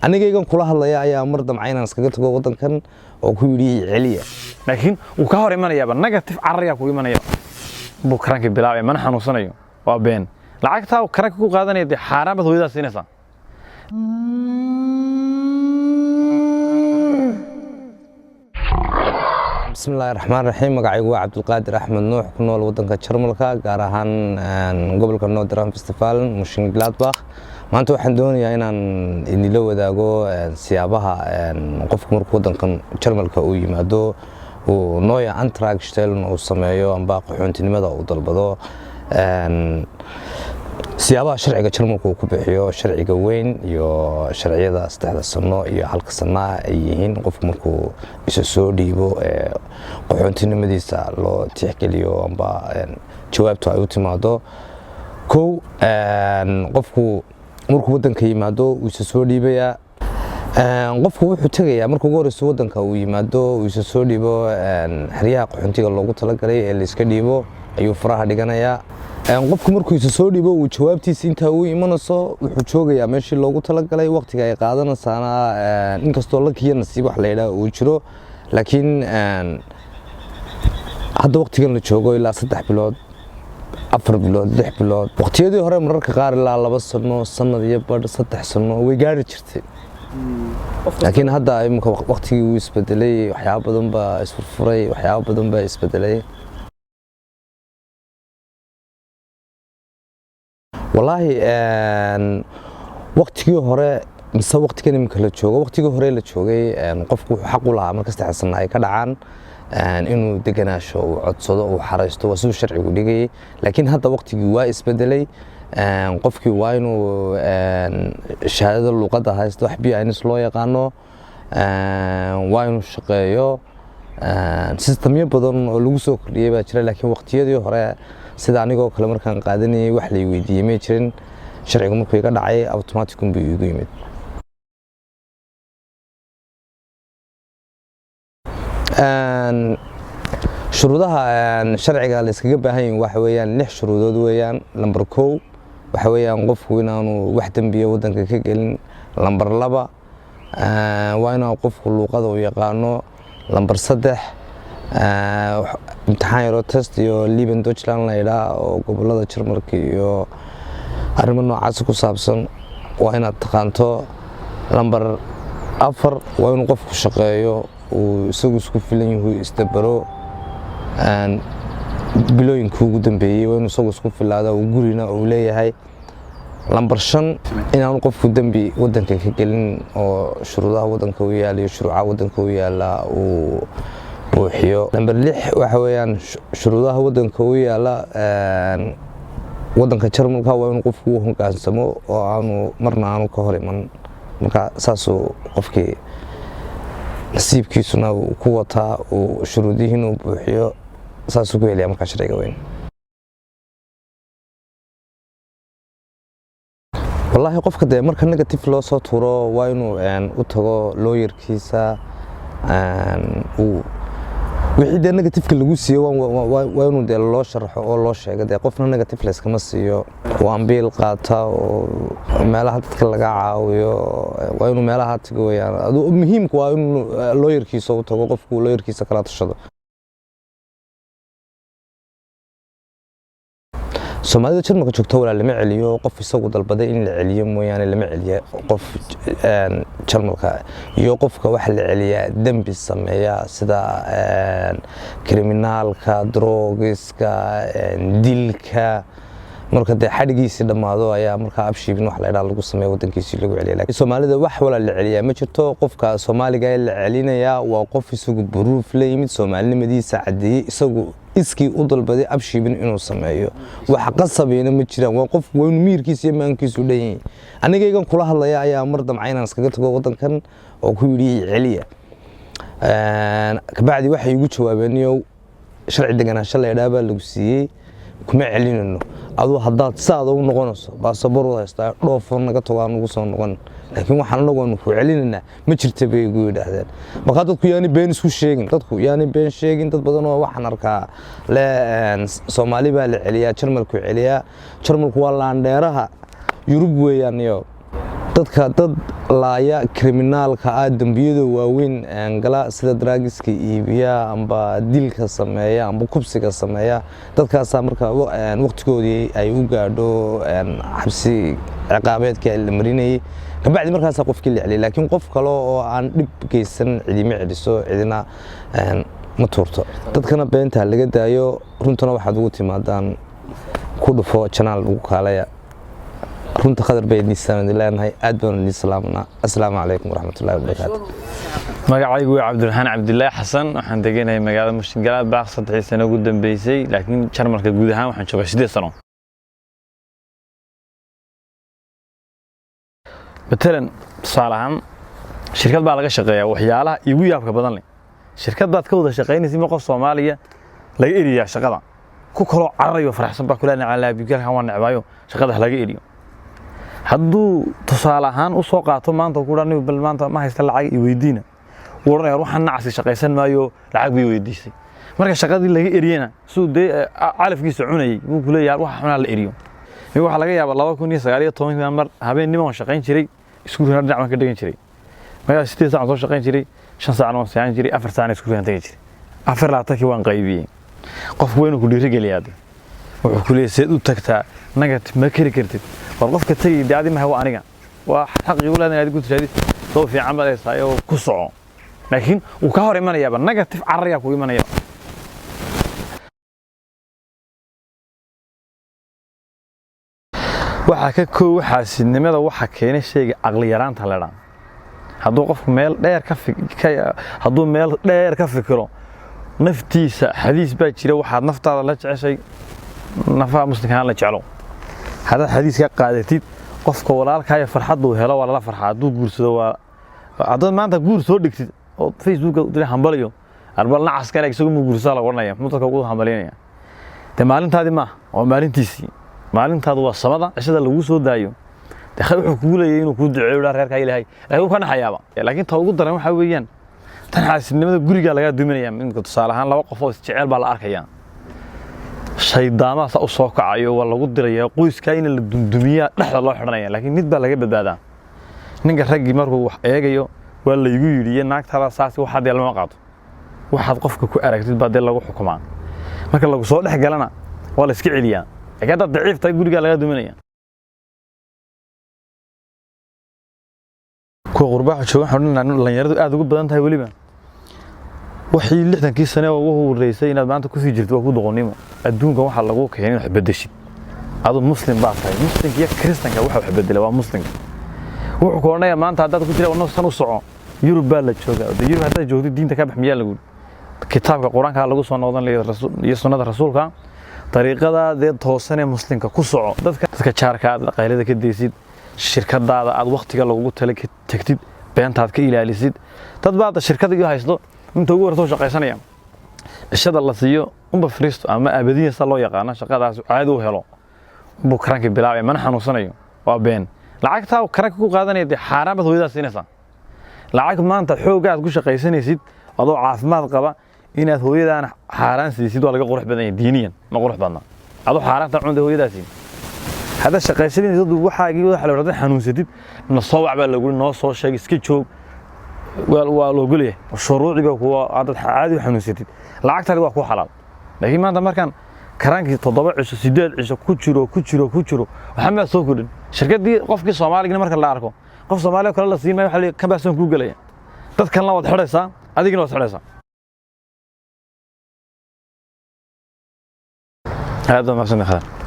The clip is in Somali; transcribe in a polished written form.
Anigaygan kula hadlaya ayaa mar damca inaan iskaga tago waddankan oo ku yidhi celiya. Laakiin wuu ka hor imanayaaba, negative cararayaa kugu imanaya buu karankii bilaabaya, mana xanuunsanayo. Waa been. Lacagtaa uu karanka ku qaadanaya dee xaaraan baad hooyadaa siinaysaa. Bismi illaahi raxmaan raxiim. Magacaygu waa Cabdulqaadir Axmed Nuux, ku nool wadanka Jarmalka, gaar ahaan gobolka Nordrhein-Westfalen, Mönchengladbach. Maanta waxaan doonayaa inaan idinla wadaago siyaabaha qofku markuu wadankan Jarmalka uu yimaado uu Neuer Antragstellen uu sameeyo amba qaxoontinimada uu dalbado, siyaabaha sharciga Jarmalka uu ku bixiyo, sharciga weyn iyo sharciyada 3da sano iyo halka sana ay yihiin. Qofku markuu isa soo dhiibo qaxoontinimadiisa loo tixgeliyo amba jawaabtu ay u timaado. Kow, qofku markuu wadanka yimaado wuu isa soo dhiibayaa. Qofku wuxuu tegayaa marka ugu horeyso wadanka uu yimaado, uu isa soo dhiibo, xeryaha qaxoontiga loogu talagalay ee layska dhiibo ayuu faraha dhiganayaa. Qofku markuu isa soo dhiibo uu jawaabtiisa intaa uu imanayso, wuxuu joogayaa meeshii loogu talagalay. Waqtiga ay qaadanaysaana, inkastoo lakiyo nasiib wax la yidhaah uu jiro, laakiin hadda waqtigan la joogo ilaa 3 bilood, 4 bilood, 6 bilood. Waqtiyadii hore mararka qaar ilaa 2 sano, sanad iyo badh, 3 sano way gaari jirtay, laakiin hadda imika waqtigii wuu isbedelay. Waxyaabo badan baa isfurfuray, waxyaabo badan baa isbedelay. Wallaahi, waqtigii hore mise waqtigan imika la joogo? Waqtigii hore la joogay, qofku wuxuu xaq u lahaa marka 3 sano ay ka dhacaan inuu deganaasho uu codsado, uu xaraysto, waa siduu sharcigu dhigayay. Laakiin hadda waqtigii waa isbedelay. Qofkii waa inuu shahaadada luuqadda haysto, wax B1 loo yaqaano, waa inuu shaqeeyo. Sistamyo badan oo lagu soo kordhiyey baa jira. Laakiin waqtiyadii hore, sida anigoo kale, markaan qaadanayay wax lay weydiiyey may jirin. Sharcigu markuu iga dhacay automatic buu iigu yimid. Shuruudaha sharciga la iskaga baahan yahin waxa weeyaan lix shuruudood weeyaan. Lambar 1 waxa weeyaan qofku inaanu wax dembiya waddanka ka gelin. Lambar 2 waa inuu qofku luuqada uu yaqaano. Lambar 3, imtixaan yaro test iyo Leben Deutschland la yidhaa oo gobolada Jarmalka iyo arrimo noocaas ku saabsan waa inaad taqaanto. Lambar 4 waa inuu qofku shaqeeyo, uu isagu isku filan yahu, isdabaro. Bilooyinkii ugu dambeeyey waa inuu isagu isku filaado, uu gurina uu leeyahay. Lambar 5, inaanu qofku dembi wadanka ka gelin oo shuruudaha wadanka u yaala iyo shuruucaha wadanka u yaala uu buuxiyo. Lambar 6 waxa weeyaan shuruudaha wadanka u yaala wadanka Jarmalka waa inuu qofku u hogaansamo oo aanu marna aanu ka hor iman. Marka saasuu qofkii nasiibkiisuna uu ku wataa, uu shuruudihiin uu buuxiyo, saasuu ku helaya markaa sharciga weyn. Wallaahi, qofka dee marka negative loo soo tuuro waa inuu u tago looyarkiisa. Uu wixii dee negativeka lagu siiyo waa inuu dee loo sharaxo oo loo sheego. Dee qofna negative layskama siiyo. Waa ambiil qaata oo meelaha dadka laga caawiyo, waa inuu meelaha tago weyaan. Muhiimku waa inuu looyarkiisa u tago, qofku looyarkiisa kala tashado. Soomaalida Jarmalka joogta, walaa, lama celiyo. Qof isagu dalbaday in la celiyo mooyaane lama celiyo qof Jarmalka. Iyo qofka waxa la celiyaa dembi sameeya, sida kriminaalka, drogiska, dilka. Marka dee xadhigiisii dhammaado ayaa markaa abschieben wax la idhaha lagu sameeyo, wadankiisii lagu celiya. Laakiin Soomaalida wax walaa la celiyaa ma jirto. Qofka Soomaaliga ee la celinayaa waa qof isagu proof la yimid, soomaalinimadiisa caddeeyey, isagu iskii u dalbaday abschieben inuu sameeyo. Wax qasabayna ma jiraan. Waa qof, waa inuu miyirkiisa iyo maankiisu dhan yahay. Anigaygan kula hadlaya ayaa mar damca inaan iskaga tago wadankan oo ku yidhi celiya. Kabacdi waxay igu jawaabeen, iyo sharci deganaansho la idhaha baa lagu siiyey, kuma celinayno. Aduu haddaad saada u noqonayso, baasaboor wad haystaa, dhoofo, naga tago, aan ugu soo noqon. Laakiin waxaan anagu aanu ku celinaynaa ma jirta, bay igu yidhaahdeen. Markaa dadku yaani been isku sheegin, dadku yaani been sheegin. Dad badan oo waxaan arkaa le Soomaali baa la celiyaa, Jarmalku celiyaa. Jarmalku waa laandheeraha Yurub weeyaan. Iyo Dadka dad laaya, kriminaalka ah, dembiyada waaweyn gala, sida drugs-ka iibiya amba dilka sameeya amba kubsiga sameeya, dadkaasaa marka waqtigoodii ay u gaadho xabsi ciqaabeedka la marinayay, kabacdi markaasaa qofkii la celiyay. Laakiin qof kale oo aan dhib geysan cidima celiso, cidina ma tuurto. Dadkana beenta laga daayo, runtana waxaad ugu timaadaan ku dhufo janaal ugu kaalaya. Runta Khadar bay idin leenahay. Aad baan idin salaamanaa. Assalaamu calaykum waraxmatullahi wabarakaatu. Magacaygu waa Cabdiraxmaan Cabdilaahi Xasan. Waxaan deganahay magaalada Mönchengladbach 3dii sano ugu dambeysay, laakiin Jarmalka guud ahaan waxaan joogaa 8 sano. Matalan, tusaale ahaan, shirkad baa laga shaqeeyaa. Waxyaalaha igu yaabka badan leh, shirkad baad ka wada shaqaynaysa, ma qof Soomaaliya laga eriyaa shaqada, ku kaloo cararayo faraxsan baa kula nacalaabigalkan waa necbaayo shaqada laga eriyo. Hadduu tusaale ahaan u soo qaato maanta ku dhan, bal maanta ma haysta lacag i weydiina, wuu odhanaya, waxaan nacasi shaqaysan maayo, lacag bay weydiisay. Marka shaqadii laga eriyena, siduu dee calafkiisa cunayay buu ku leeyahay, waxa xunaa la eriyo. Waxaa laga yaabaa 2019-kii mar habeennimo waan shaqayn jiray, iskuulkana dhinac baan ka dhigan jiray. Markaa 8 saac soo shaqayn jiray, 5 saacna waan seexan jiray, 4 saacna iskuulkaan tagi jiray. 24-kii waan qaybiyey. Qofku waa inuu ku dhiirigeliyaa. Wuxuu ku leeyahay, seed u tagtaa negative, ma keri kartid. War qofka tagi dee adi maha, waa aniga, waa xaqii u leedahay inaad ku tirahdid soo fiican baad haysaa oo ku soco, laakiin wuu ka hor imanayaaba, negative cararayaa kugu imanaya. Waxaa ka koow xaasidnimada, waxa keenay shayga caqli yaraanta la dhaa. Hadduu qofku meel dheer ka hadduu meel dheer ka fikiro naftiisa, xadiis baa jira: waxaad naftaada la jeceshay nafaha muslimkaan la jeclo. Haddaad xadiis ka qaadatid, qofka walaalkaayo farxadduu helo waa lala farxaa. Hadduu guursado, waa haddaad maanta guur soo dhigtid oo Facebooka diri hambaliyo, arbal nacaskana isagu mu guursadaa lagu odhanaya, muxuu dadka ugu hambalinaya? Dee maalintaadii maaha, waa maalintiisii. Maalintaadu waa samada cishada lagu soo daayo. Dee khayr wuxuu kugu leeyahay inuu kuu duceeyo dhaa reerkaa Ilaahay, laakiin wuu ka naxayaaba. Laakiin ta ugu daran waxaa weeyaan tan xaasidnimada, gurigaa lagaa duminaya. Imika tusaale ahaan, laba qof oo isjecel baa la arkayaa, shaydaamaha saa u soo kacayo, waa lagu dirayaa qoyskaa in la dumdumiyaa, dhexda loo xidhanaya. Laakiin mid baa laga badbaadaa: ninka raggii markuu wax eegayo, waa laygu yidhi iyo naagtaada saas, waxaa dee lama qaato. Waxaad qofka ku aragtid baa dee lagu xukumaa. Marka lagu soo dhex galana waa la iska celiyaa, laakiin haddaad daciif tahay gurigaa lagaa duminaya. Kuwa qurbaha jooga waxaan odhan lahaa, dhalinyaradu aad ugu badan tahay weliba, waxii 60-kii sane ugu horeysay inaad maanta kusii jirto waa ku doqonnimo. Adduunkan waxaa lagu keenay in wax bedeshid. Adu muslim baa tahay, muslimka iyo kiristanka waxa wax bedela waa muslimka. Wuxuu ku odhanayaa maanta haddaad ku jira wadno san u soco, Yurub baa la joogaa. De Yurub haddaad joogto, diinta ka bax miyaa lagu? Kitaabka Qur-aanka lagu soo noqdan iyo sunnada rasuulka, dariiqada dee toosan ee muslimka ku soco. Dadka jaarka aad qaylada ka deysid, shirkadaada aad waqtiga lagugu tala ka tagtid, beentaad ka ilaalisid. Dad baa shirkada iyo haysto inta ugu horeysa shaqaysanaya, cishada la siiyo unba fariisto ama abadiyan sa loo yaqaano shaqadaas caadi u helo buu karankii bilaabaya, mana xanuunsanayo. Waa been. Lacagtaa karanka ku qaadanaya dee xaaraan baad hooyadaa siinaysaa. Lacag maanta xoogga aad ku shaqaysanaysid adoo caafimaad qaba inaad hooyadaana xaaraan siisid waa laga qurux badan yahay, diiniyan ma qurux badna. Adoo xaaraanta cunta hooyadaa siin haddaad shaqaysanaysid, waxaagii waxa la haddaad xanuunsatid na soo wac baa lagu noo soo sheeg, iska joog, waa la ogolyahay shuruucii baa kuwa. Haddaad caadi u xanuunsatid lacagtaadi waa ku xalaal. Laakiin maanta markaan karaankii 7 cisho, 8 cisho ku jiro, ku jiro, ku jiro, waxba maa soo kordhin shirkaddii. Qofkii Soomaaligana marka la arko qof Soomaaliya kale la siin maayo, waxa la kan baa kuu gelaya. Dad kalena waad xidhaysaa, adigina waad xidhaysaa. Aad baa mahadsan, Khadar.